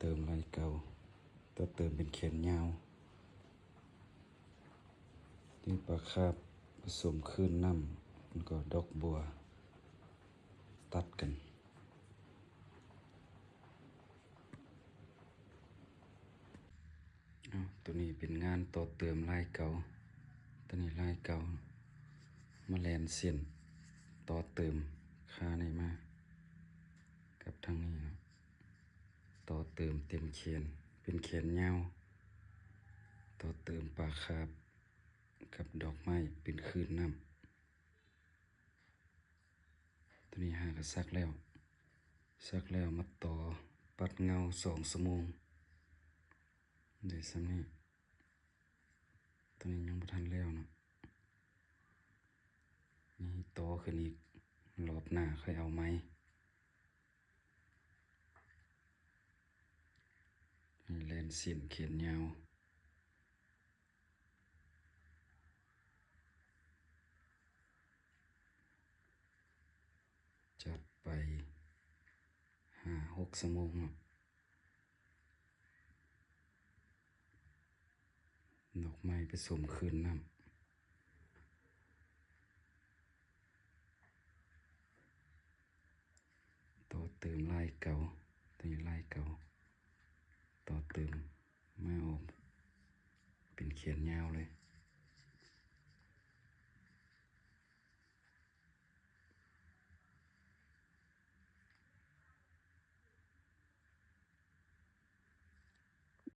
ເຕີມລາຍເກົ່າ ຕໍ່ເຕີມເປັນແຂນຍາວ. ນີ້ປາຄາບປະສົມຄື້ນນ້ຳ ແລ້ວກໍດອກບົວຕັດກັນ. ເອົາ ໂຕນີ້ເປັນງານຕໍ່ເຕີມລາຍເກົ່າ. ໂຕນີ້ລາຍເກົ່າ ມາແລ່ນເສັ້ນຕໍ່ເຕີມຄານີ້ມາກັບທາງນີ້ເນາະ. ຕໍ່ເຕີມເຕັມແຂນ ເປັນແຂນຍາວ. ຕໍ່ເຕີມປາຄາບກັບດອກໄມ້ເປັນຄື້ນນ້ຳ. ໂຕນີ້ຫາກະສັກແລ້ວ ສັກແລ້ວມາຕໍ່ປັດເງົາສອງຊົ່ວໂມງ ໄດ້ສ່ຳນີ້. ໂຕນີ້ຍັງບໍ່ທັນແລ້ວເນາະ ນີ້ຕໍ່ຂຶ້ນອີກ ລອບໜ້າຄ່ອຍເອົາໃໝ່. ນີ້ແລ່ນເສັ້ນແຂນຍາວ ຈັດໄປຫ້າຫົກຊົ່ວໂມງເນາະ. ດອກໄມ້ປະສົມຄື້ນນ້ຳ. ຕໍ່ເຕີມລາຍເກົ່າ ໂຕນີ້ລາຍເກົ່າ ຕໍ່ເຕີມມາອອກເປັນແຂນຍາວເລີຍ.